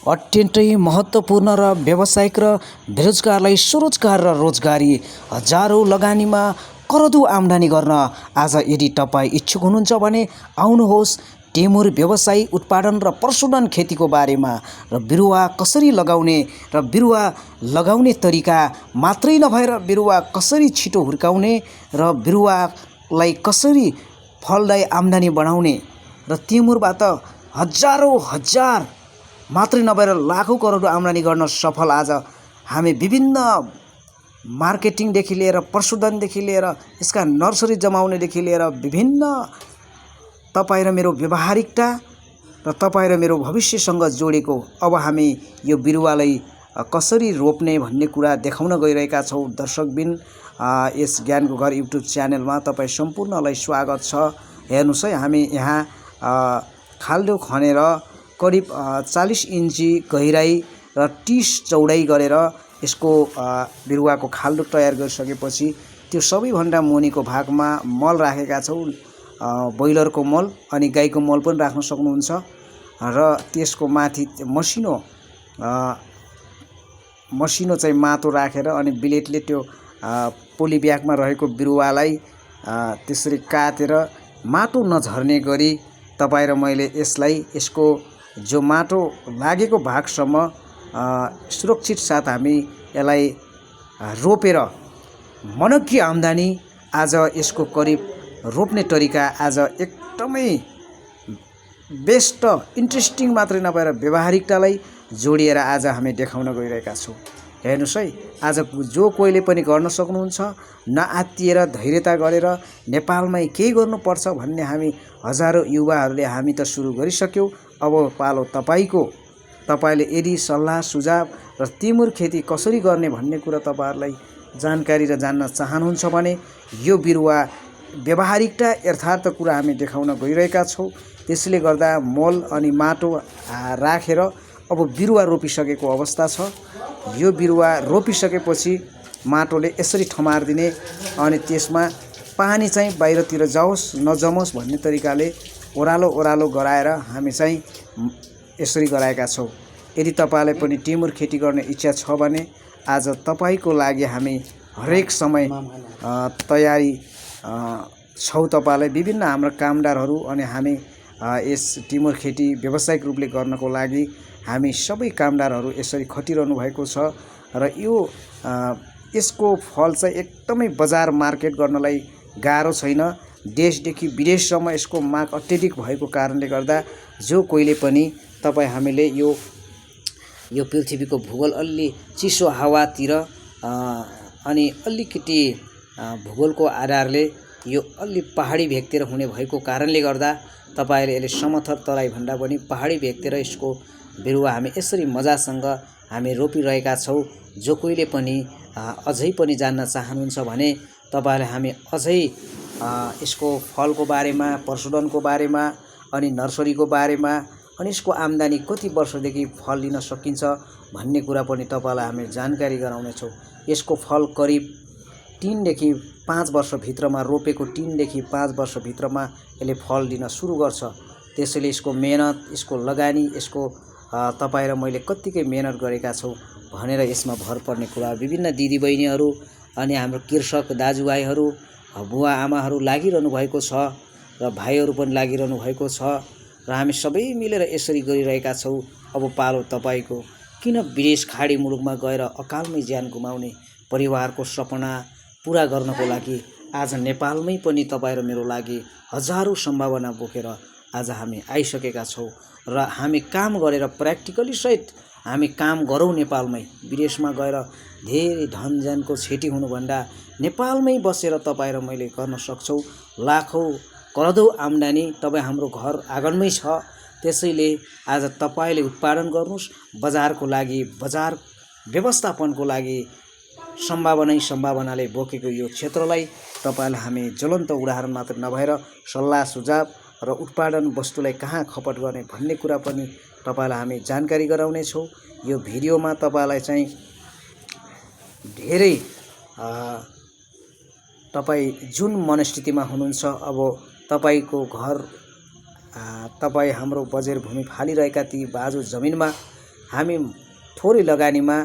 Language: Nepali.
अत्यन्तै महत्त्वपूर्ण र व्यावसायिक र बेरोजगारलाई स्वरोजगार र रोजगारी हजारौँ लगानीमा करदो आम्दानी गर्न आज यदि तपाईँ इच्छुक हुनुहुन्छ भने आउनुहोस्। टेमुर व्यवसायी उत्पादन र प्रशोधन खेतीको बारेमा र बिरुवा कसरी लगाउने र बिरुवा लगाउने तरिका मात्रै नभएर बिरुवा कसरी छिटो हुर्काउने र बिरुवालाई कसरी फलदायी आम्दानी बढाउने र टेमुरबाट हजार मात्रै नभएर लाखौँ करोड आम्दानी गर्न सफल आज हामी विभिन्न मार्केटिङदेखि लिएर प्रशोधनदेखि लिएर यसका नर्सरी जमाउनेदेखि लिएर विभिन्न तपाईँ र मेरो व्यावहारिकता र तपाईँ र मेरो भविष्यसँग जोडेको अब हामी यो बिरुवालाई कसरी रोप्ने भन्ने कुरा देखाउन गइरहेका छौँ। दर्शकबिन यस ज्ञानको घर युट्युब च्यानलमा तपाईँ सम्पूर्णलाई स्वागत छ। हेर्नुहोस् है, हामी यहाँ खाल्डो खनेर करिब 40 इन्ची गहिराई र 30 चौडाइ गरेर यसको बिरुवाको खाल्डो तयार गरिसकेपछि त्यो सबैभन्दा मुनिको भागमा मल राखेका छौँ। ब्रोइलरको मल अनि गाईको मल पनि राख्न सक्नुहुन्छ र त्यसको माथि मसिनो चाहिँ माटो राखेर अनि ब्लेडले त्यो पोलिब्यागमा रहेको बिरुवालाई त्यसरी काटेर माटो नझर्ने गरी तपाईँ र मैले यसको जो माटो लागेको भागसम्म सुरक्षित साथ हामी यसलाई रोपेर मनग्गी आम्दानी आज यसको करिब रोप्ने तरिका आज एकदमै बेस्ट इन्ट्रेस्टिङ मात्रै नभएर व्यावहारिकतालाई जोडिएर आज हामी देखाउन गइरहेका छौँ। हेर्नुहोस् है, आज जो कोहीले पनि गर्न सक्नुहुन्छ, नआत्तिएर धैर्यता गरेर नेपालमै केही गर्नुपर्छ भन्ने हामी हजारौँ युवाहरूले हामी त सुरु गरिसक्यौँ। अब पालो तपाईँको। तपाईँले यदि सल्लाह सुझाव र टेमुर खेती कसरी गर्ने भन्ने कुरा तपाईँहरूलाई जानकारी र जान्न चाहनुहुन्छ भने यो बिरुवा व्यावहारिकता यथार्थ कुरा हामी देखाउन गइरहेका छौँ। त्यसले गर्दा मल अनि माटो राखेर अब बिरुवा रोपिसकेको अवस्था छ। यो बिरुवा रोपिसकेपछि माटोले यसरी ठमारिदिने अनि त्यसमा पानी चाहिँ बाहिरतिर जाओस् नजमोस् भन्ने तरिकाले ओह्रालो गराएर हामी चाहिँ यसरी गराएका छौँ। यदि तपाईँलाई पनि टेमुर खेती गर्ने इच्छा छ भने आज तपाईँको लागि हामी हरेक समय तयारी छौँ। तपाईँलाई विभिन्न हाम्रा कामदारहरू अनि हामी यस टेमुर खेती व्यावसायिक रूपले गर्नको लागि हामी सबै कामदारहरू यसरी खटिरहनु भएको छ र यसको फल चाहिँ एकदमै बजार मार्केट गर्नलाई गाह्रो छैन। देशदेखि विदेशसम्म यसको माग अत्यधिक भएको कारणले गर्दा जो कोहीले पनि हामीले यो पृथ्वीको भूगोल अलि चिसो हावातिर अनि अलिकति भूगोलको आधारले यो अलि पहाडी भेगतिर हुने भएको कारणले गर्दा तपाईँले यसले समथर तराई भन्दा पनि पहाडी भेगतिर यसको बिरुवा हामी यसरी मजासँग हामी रोपिरहेका छौँ। जो कोहीले पनि अझै पनि जान्न चाहनुहुन्छ भने तपाईँले हामी अझै यसको फलको बारेमा, प्रशोधनको बारेमा अनि नर्सरीको बारेमा अनि यसको आम्दानी कति वर्षदेखि फल लिन सकिन्छ भन्ने कुरा पनि तपाईँलाई हामी जानकारी गराउनेछौँ। यसको फल करिब 3 देखि 5 वर्षभित्रमा रोपेको 3 देखि 5 वर्षभित्रमा यसले फल दिन सुरु गर्छ। त्यसैले यसको मेहनत, यसको लगानी, यसको तपाईँ र मैले कत्तिकै मेहनत गरेका छौँ भनेर यसमा भर पर्ने कुरा विभिन्न दिदीबहिनीहरू अनि हाम्रो कृषक दाजुभाइहरू, बुवा आमाहरू लागिरहनु भएको छ र भाइहरू पनि लागिरहनु भएको छ र हामी सबै मिलेर यसरी गरिरहेका छौँ। अब पालो तपाईँको। किन विदेश खाडी मुलुकमा गएर अकालमै ज्यान गुमाउने परिवारको सपना पुरा गर्नको लागि आज नेपालमै पनि तपाईँ र मेरो लागि हजारौँ सम्भावना बोकेर आज हामी आइसकेका छौँ र हामी काम गरेर प्र्याक्टिकली सहित हामी काम गरौँ नेपालमै। विदेशमा गएर धेरै धनजनको क्षति हुनुभन्दा नेपालमै बसेर तपाईँ र मैले गर्न सक्छौँ। लाखौँ करोडौँ आम्दानी तपाईँ हाम्रो घर आँगनमै छ। त्यसैले आज तपाईँले उत्पादन गर्नुहोस्। बजारको लागि, बजार व्यवस्थापनको लागि सम्भावनाले बोकेको यो क्षेत्रलाई तपाईँलाई हामी ज्वलन्त उदाहरण मात्र नभएर सल्लाह सुझाव र उत्पादन वस्तुलाई कहाँ खपत गर्ने भन्ने कुरा पनि तपाईँलाई हामी जानकारी गराउनेछौँ। यो भिडियोमा तपाईँलाई चाहिँ धेरै तपाईँ जुन मनस्थितिमा हुनुहुन्छ, अब तपाईँको घर तपाईँ हाम्रो बजेर भूमि फालिरहेका ती बाजु जमिनमा हामी थोरै लगानीमा